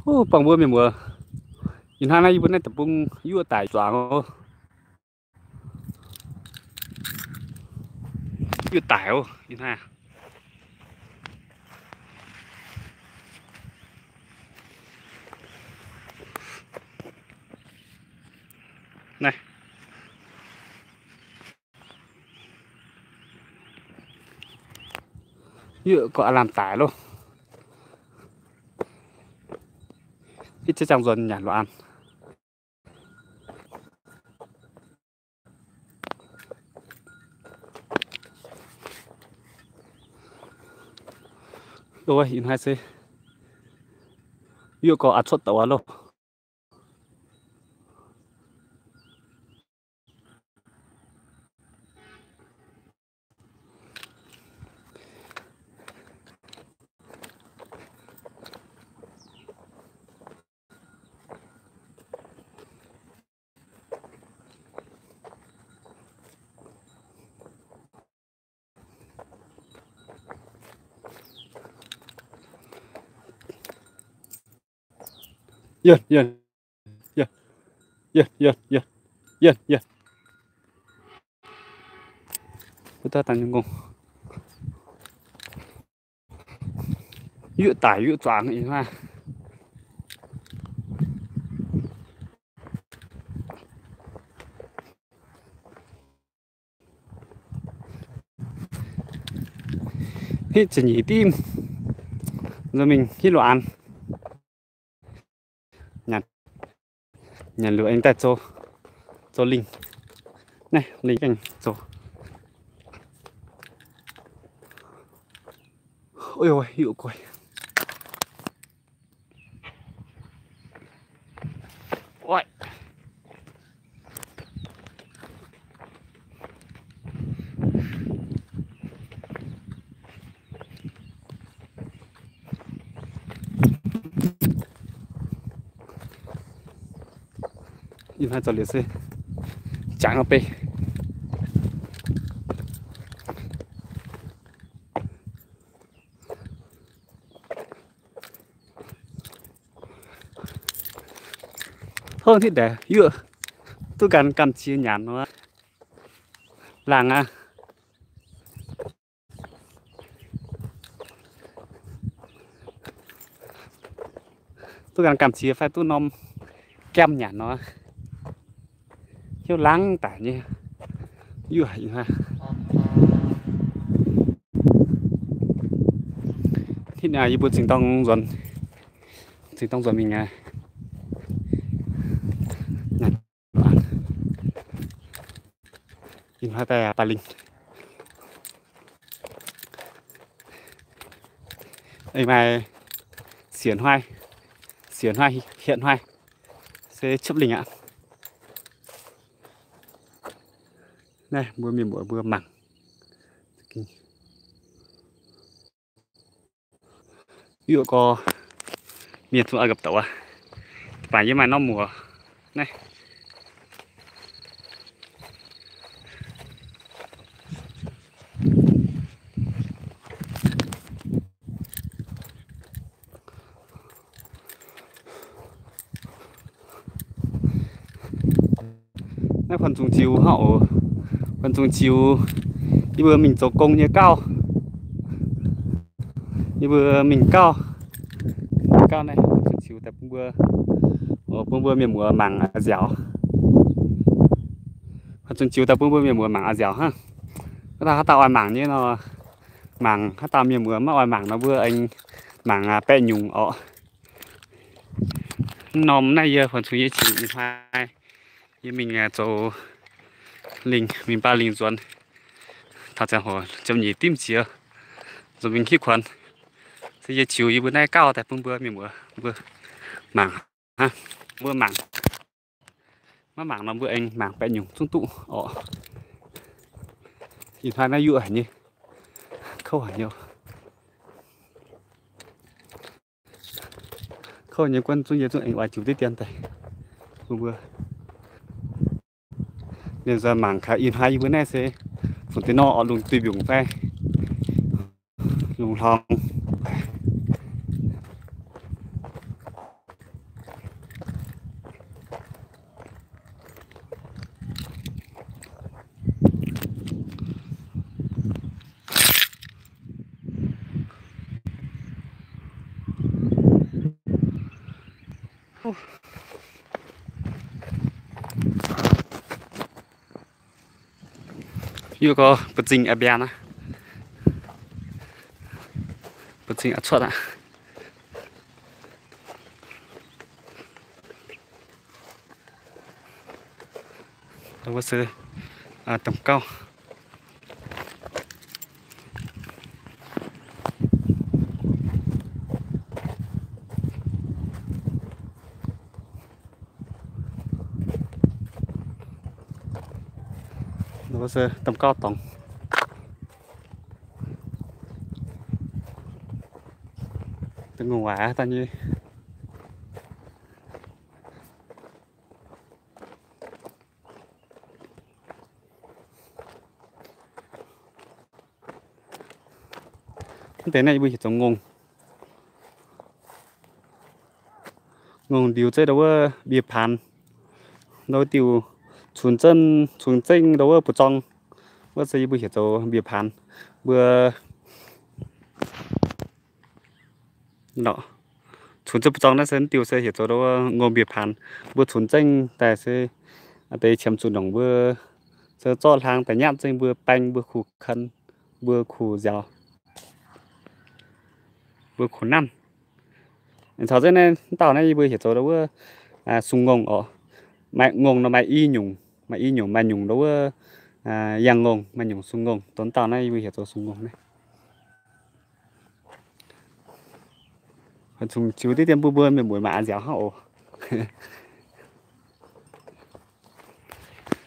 Buangh mbuo mienh muoz, ih hnoi naaiv yie mbuo naaiv deic-bung yuoqv daic zuangx oc. Yuoqv daic oc, ih hnoi. Naaiv. Yuoqv gorqv aav lamh daic loh. Hitv ziex ziangh nzuonx nyanc lorz an. Loh, ih hnoi se yuoqv gorqv aav cuotv douc aqv loh. Yienc, yienc, yienc, yienc, yienc, yienc, yienc, yienc. Wuov dauh dangh nyungc ngongh. Yuoqv daic yuoqv zuangx ih hnoi. Hitv ziepc nyeic dimv, nzuonx mingh hitv lorz an. Nyanc, nyanc liuz aengx daaih zoux, zoux lingh. Naaiv lingh gaengh zoux. Ov, yuoqv guai. Oix. Ih hnoi zoux liuz se jangx beiv. Hnangv hitv deix yuoqv duqv ganh gamh nziex nyanc nor, laangh aqv. Duqv ganh gamh nziex fai duqv norm gaam nyanc nor, hnyouv laangh daic nyei. Yuoqv ih hnoi, hitv yie mbuo zingh dorng nzuonx, zingh dorng nzuonx mingh aqv. Ih hnoi daaih baac lingh. Aengx maaih siec hnoi, siec hnoi, hietc hnoi se ciepv lingh aqv. Naaiv mbuo mienh muoz mbuo mangc. Yuoqv gorx mienh zungv oix gapv douc aqv. Baac yie maaih norm muoc naaiv. Naaiv buonv-zung ziux hnangv oc. Buonv-zung ziux, yie mbuo mingh zoux gong nyei gauh. Yie mbuo mingh gauh, gauh naaiv buonv-zung ziux daaih bun mbuo, bun mbuo mienh muoz mangc a'nziaauc. Buonv-zung ziux daaih bun mbuo mienh muoz mangc a'nziaauc hnangv. Wuov dauh haaix dauh oix mangc nyei nor, mangc. Haaix dauh mienh muoz maiv oix mangc nor, mbuo aengx mangc baeqv nyungc orqc. Norm naaiv yie buonv-zung yie ziux ih hnoi yie mingh zoux lingh, mingh baac lingh nzuonx. Taux ziangh hoc ziepc nyeic dimv jiex, nzuonx mingh hitv kuonx. Se yie ziux yie mbuo naaiv gauh daaih bun mbuo mienh muoz mbuo mangc. Mbuo mangc, maiv mangc nor mbuo aengx mangc baeqv nyungc zungv duqv orqc. Ih hnoi naaiv yuoqv haic nyei, kouv haic nyei. Kouv nyei guonv zungv yie zungv aengx oix ziux diqv dien daaih bun mbuo mienh muoz mangc gaax. Ih hnoi yie mbuo naaiv se fungc deix nor orqc, lungh duih mbiungc fai lungh hlorngx. Yie gorx ba'zing a'biaa aqv, ba'zing a'cuotv aqv. Wuov se domh gauv. Wuov se domh gauv dorngx. Da'ngongh waac daaih nyei. Mv deix naaiv yie mbuo heuc zoux ngongh. Ngongh ndiux zeiv ndau wuov mbie paanx, ndau wuov diuh cunx zengv, cunx zengv ndau wuov buoz-zorng, wuov se yie mbuo heuc zoux mbie paanx. Mbuo cunx zengv buoz-zorng naaiv se mv diuh se heuc zoux ndau wuov ngongh mbie paanx. Mbuo cunx zengv daaih se deix qiemx zuqc nongc mbuo se zorqv hlang daaih nyatv zengv mbuo baeng mbuo kuh kan, mbuo kuh nziaaux, mbuo kuh namv. Caux zengv naaiv dauh naaiv yie mbuo heuc zoux ndau wuov sung ngongh oc. Maaih ngongh nor maaih i nyungc, maaih i nyungc, maaih nyungc ndau wuov yangh ngongh, maaih nyungc sung ngongh. Dongh dauh naaiv yie mbuo heuc zoux sung ngongh naaiv. Zungv ziux diqv dien bun mbuo mienh muoz mangc nziaaux hnangv oc.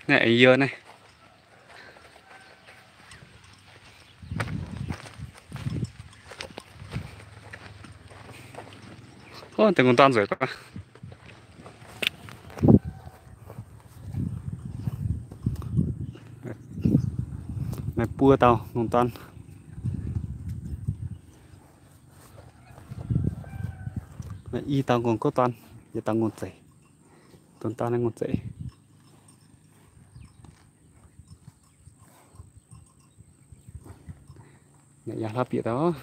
Naaiv aengx yie naaiv. Deix ngongh dorn nzueic gorngv. Maaih buo dauh ngongh dorn. Maaih i dauh ngongh gouv dorn, yietc dauh ngongh zeic. Dongh dauh naaiv ngongh zeic. Yangh hlaax bieqc daaih.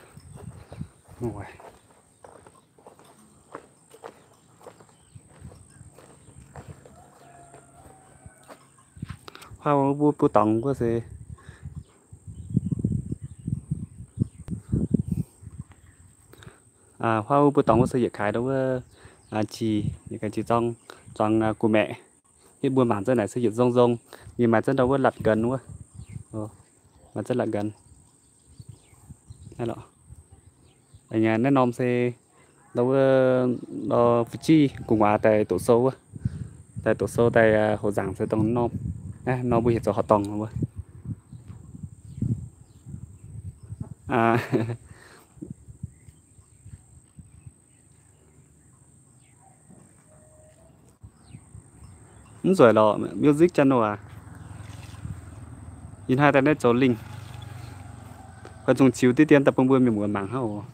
Huaav wuov buo dorngx wuov se, huaav wuov buo dorngx wuov se yietc kaaix ndau wuov, qiex, yietc kaaix qiex zorng, zuangx gu'maeqc. Hitv mbuo mangc zunv naaic se yietc nzong nzong, ninh maaih zunv ndau wuov latc nqenx wuov, maaih zunv latc nqenx. Naaiv norm se ndau wuov, ndau fu'jueiv gu'nguaaz daaih doqc sou wuov, daaih doqc sou daaih hoqc nzaangc se dongh norm. Naaiv norm mbuo heuc zoux horqc dorngh wuov. Mv nzueic lorqc, music channel aac. Ih hnoi daaih naaiv zoux lingh, fai zungh ziux diqv dien daaih bun mbuo mienh muoz mangc hnangv oc.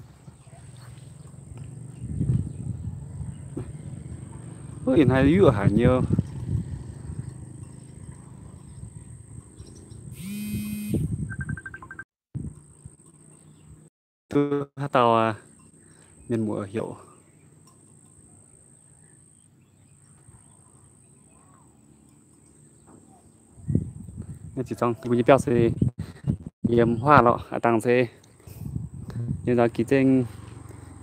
Ih hnoi yuoqv haic nyei. Duqv haaix dauh mienh muoz heuc. Naaiv ziqc zorng mbuo nyei biauv se yiem huaav lorqc, aav dangh se yiem nzau gi zengv,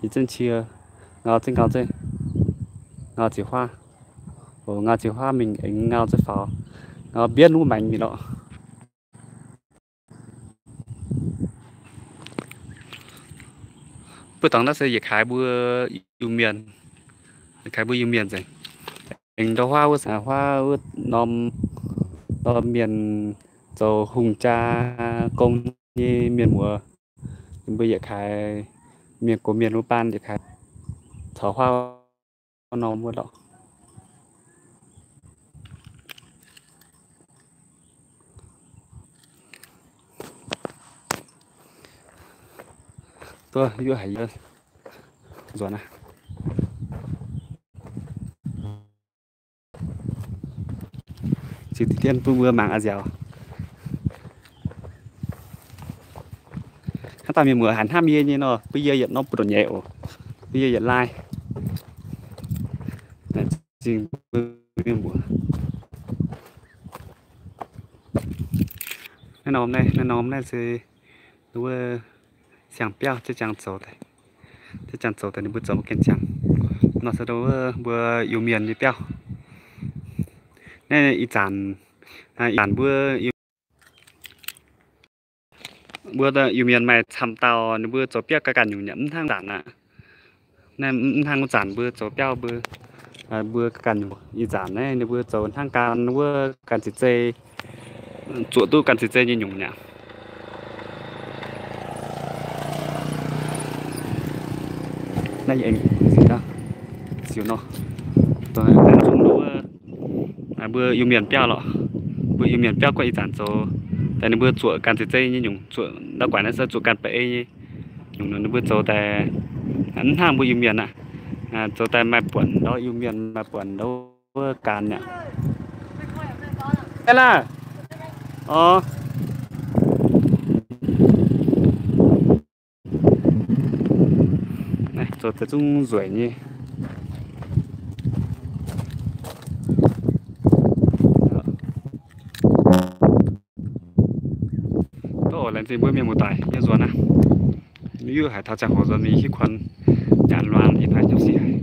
gi zengv qiex, ngau zengv ngau zengv, ngau ziqc huaav. Oc, ngau ziqc huaav mingh aengx ngau zengv faaux, ngau mbienv wuov maengx mingh lorqc. Mbuo dorngx naaiv se yietc kaaix mbuo Iu-Mienh, yietc kaaix mbuo Iu-Mienh nzengc. Aengx ndau huaav wuov, huaav wuov norm, ndau mienh zoux hungh jaa gong nyei mienh muoz, mbuo yietc kaaix mienh gox mienh wuov baan yietc kaaix caux huaav norm wuov lorqc. Duqv yuoqv haic yie nzuonx aqv. Ziux diqv dien bun mbuo mangc a'nziaauc. Hnangv daaih mienh muoz haiz hnamv yie nyei nor, bun yie yietc norm buoz-ndoqv nyeiz oc. Bun yie yietc like. zingh mbuo mienh mbuox. Naaiv norm naaiv, naaiv norm naaiv se wuov siang-biauv jienv jangx zoux daaih, jienv jangx zoux daaih ninh mbuo zoux mv gaengh ziangx. Nor se wuov mbuo Iu-Mienh nyei biauv. Naaiv ih zanc, ih zanc mbuo Mbuo Iu-Mienh maaih camv dauh ninh mbuo zoux biauv ganh ganh nyungc nyei, mv hnangv zanc aqv. Naaiv mv hnangv wuov zanc mbuo zoux biauv mbuo, mbuo ganh ganh nyungc. Ih zanc naaiv ninh mbuo zoux hnangv gan wuov gan ziex zei, zuoqc duqv gan ziex zei nyei nyungc nyei aqv. Naaiv aengx ziux nor, zungv wuov mbuo Iu-Mienh biauv lorqc. Mbuo Iu-Mienh biauv guanh ih zanc zoux daaih ninh mbuo zuoqc gan ziex zei nyei nyungc, zuoqc ndau guaix naaiv se zuoqc gan baeqv ei nyei nyungc nor ninh mbuo zoux daaih mv hnangv mbuo Iu-Mienh aqv. Zoux daaih maaih buonc ndau Iu-Mienh, maaih buonc ndau wuov gan aqv. Aa, zoux daaih zungv nzueic nyei. Ov, laengz zingh mbuo mienh muoz-doic nyei nzuonx aqv. Mv hiuv haaix taux ziangh hoc nzuonx mingh hiuv kuonx nyanc luangx ih hnoi nyei sic haic.